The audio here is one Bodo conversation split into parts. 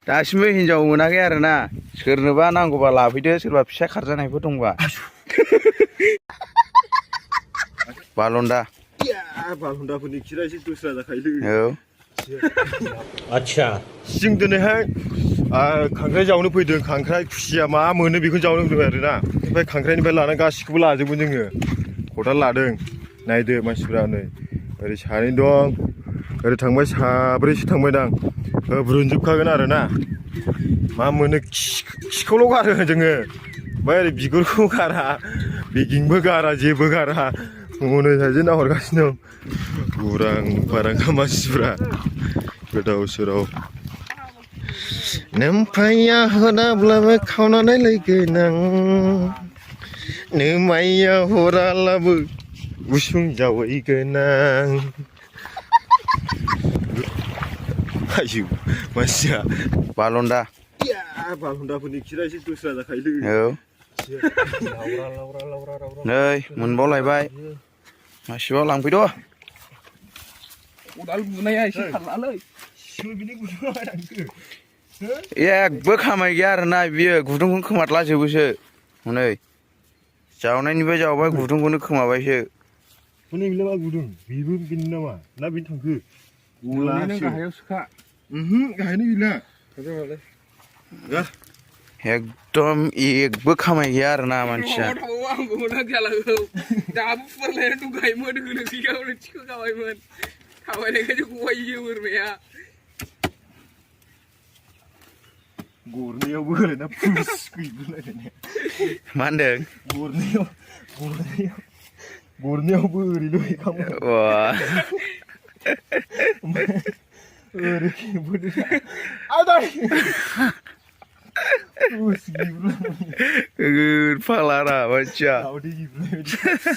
दासिमबो हिनजाव मोनाखै आरोना सोरनोबा नांगौबा लाफैदो सोरबा फिसा खारजानायफोर दंबा बालन्दा बालन्दाफोरनि खिरा एसे दस्रा जाखायोलै औ आच्छा जों दिनैहाय खांख्राइ जावनो फैदों खांख्राइ खुसिया मा मोनो बेखौ जावनो फैदों आरोना ओमफ्राय खांख्राइनिफ्राय लानानै गासिखौबो लाजोबगोन जोङो खदाल लादों नायदो मानसिफ्रा नै ओरै सानै दं ओरै थांबाय साब्रैसो थांबायदां बुरुनजोबखागोन आरोना मा मोनो खिखौल' गारो जोङो ओमफ्राय ओरै बिगुरखौ गारा बेगिंबो गारा जेबो गारा हनै सासे नाहरगासिनो दं उरां फारांखा मानसिफ्रा गोदाव सोराव नों फैया हराब्लाबो खावनानै लायगोन आं नों माइया हराब्लाबो गुसुं जावैगोन आं आयु मानसिया बालन्दा बालन्दाफोरनि खिरा एसे दस्रा जाखायोलै औ नै मोनबावलायबाय मासेबाव लांफैद' खदाल बुनाया एसे थारलालै एकबो खामाय गैया आरोना बियो गुदुंखौनो खोमादलाजोबोसो हनै जावनायनिफ्राय जावबाय गुदुंखौनो खोमाबायसो हनै बेलाय मा गुदुं बेबो बेनो नामा ना बेनो थांखो नों गाहायाव सोखा गाहायनो गैला एकदम एकबो खामाय गैया आरोना मानसिया आंबो मोनाखै जालांगौ दाबो फुरलायना दंखायोमोन होनो सिगाङावनो थिखोखाबायमोन थाबायनायखायसो गवायो बोरमाया गरनैयावबो ओरैनो पुस गैबोलायनाय मा होनदों गरनैयावबो ओरैनो हैखामोन ओरै खेबोदो आदाय पुस गैबोलायनाय फालारा मानसिया दावदै गैबोलायबाय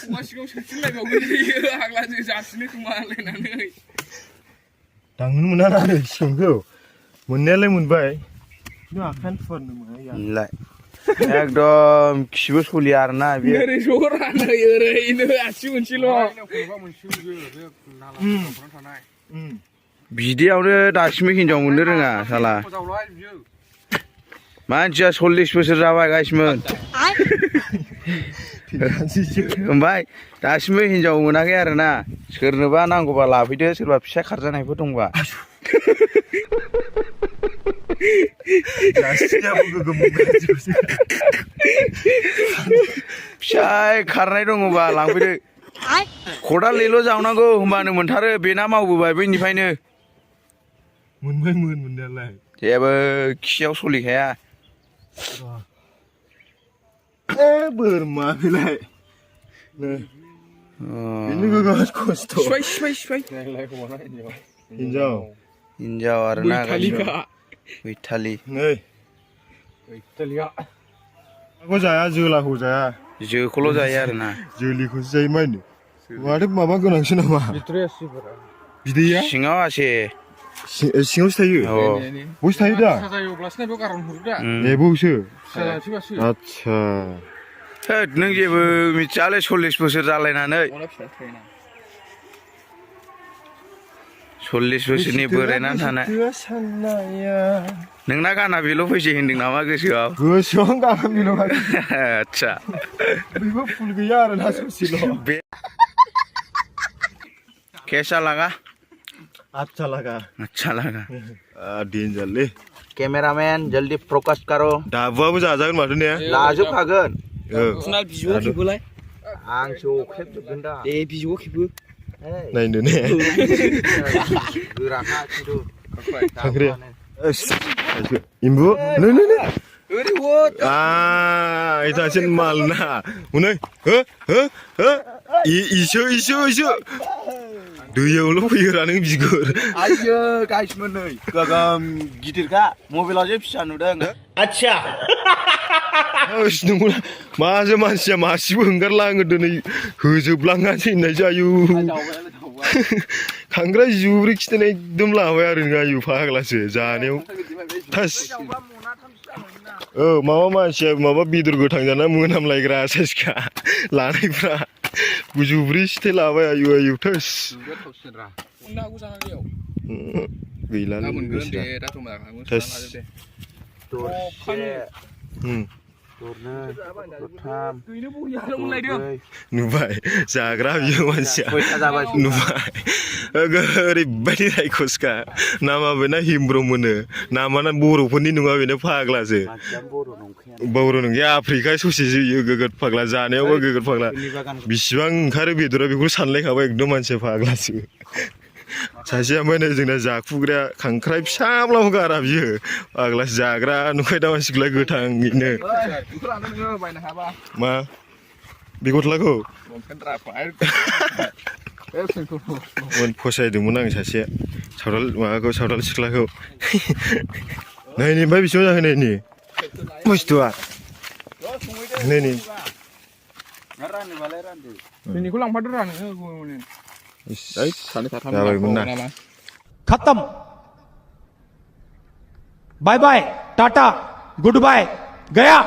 अमा सिगाङाव सोफिनलायबावगोन बियो आग्लाजों जासिनो खोमा होनलायनानै दांनो मोना आरो सिगांखौ मोननायालाय मोनबाय आखायानो फुवारनो मोना एकदम खिबो सलिया आरोना बेयो ओरै जरा नै ओरैनो आसि मोनसेल' बिदियावनो दासिमबो हिनजाव मोननो रोङा साला मानसिया 40 बोसोर जाबाय गाइसमोन ओमफ्राय दासिमबो हिनजाव मोनाखै आरोना सोरनोबा नांगौबा लाफैदो सोरबा फिसा खारजानायफोर दंबा फिसाय खारनाय दङबा लांफैदो खदालैल' जावनांगौ होमबानो मोनथारो बेना मावबोबाय बैनिफ्रायनो मोनबायमोन मोननायालाय जेबो खियाव सलिखाया बोरमा बेलाय बेनो गोगोम खस्थ' सिफाय हिनजाव आरोना बैथालि नै बैथालिखौ जाया जोलाखौ जाया जोखौल' जायो आरोना जोलिखौसो जायो माइनो माथो माबा गोनांसो नामा बिदैया सिङाव आसे सिङावसो थायो बसो थायो दा बेयावसो आच्छा होद नों जेबो मिथियालै 40 बोसोर जालायनानै 40 बोसोरनि बोरायनानै थानाय नोंना गाना बेल' फैसै होनदों नामा गोसोआव गाना बेल' आच्छा बेबो फुल गैया आरोना ससेल' कैसा लगा अच्छा लगा डेन्जारलै कैमरामैन जल्दी फोकस करो दाबुआबो जाजागोन माथो ने लाजोबखागोन बिजौआव खेबोलाय आंसो अख्रेबजोबगोन दा दे बिजौआव खेबो नायनो ने गोराखा खिन्थु खांख्राया इम्बु नै ओरै हट इथासिन माल ना हनै इसो दैयावल' फैयोरा नों बिगुर आइयो गाइसमोन नै गोगोम गिदिरखा मबाइलावसो फिसा नुदों आच्छा नंगौना माजों मानसिया मासेबो ओंखारलाङो दिनै होजोबलाङासै होननाय जायो खांख्राइ जुब्रै खिथानाय एकदम लाबाय आरो आयु फाग्लासो जानायाव थास माबा मानसिया माबा बेदर गोथां जाना मोनामलायग्रा साइसखा लानायफ्रा जुब्रै सिथाय लाबाय आयु थास गैला दा मोनगोन बिसिना दे दा जमा खालामो थोस। दे दरसे उम दरनै दरथाम गैनो बरिया मोनलायदों दरब्रै नुबाय जाग्रा बियो मानसिया सयथा जाबाय नुबाय ओरैबायदि रायखसखा नामा बेना हिमब्र मोनो नामाना बर'फोरनि नङा बेनो फाग्लासो मानसिया बर' नंखाया बर' नंखाया आफ्रिका ससेसो इयो गोगोद फाग्ला जानायावबो गोगोद फाग्ला जोंनि बागान बिसिबां ओंखारो बेदरा बेखौ सानलायखाबाय एकदम मानसिया फाग्लासो सासेया ओमफ्राय नै जोंना जाखुग्राया खांख्राइ फिसाब्लाबो गारा बियो फाग्लासो जाग्रा नुखायो दा मानसिखौलाय गोथाङैनो बेखौ लानो नोङो बायनो हाबा मा बे गस्लाखौ लंपेन्ट राफा फसायदोंमोन आं सासे सावथाल माबाखौ सावथाल सिख्लाखौ नायनि ओमफ्राय बेसेबां जाखोनायनि बुस्थुआ नैनि रानोबालाय रानदो जोंनिखौ लांफादो रा नोङो सानै साथाम जाबायमोन ना खत्म बाय बाय टाटा गुड बाय गया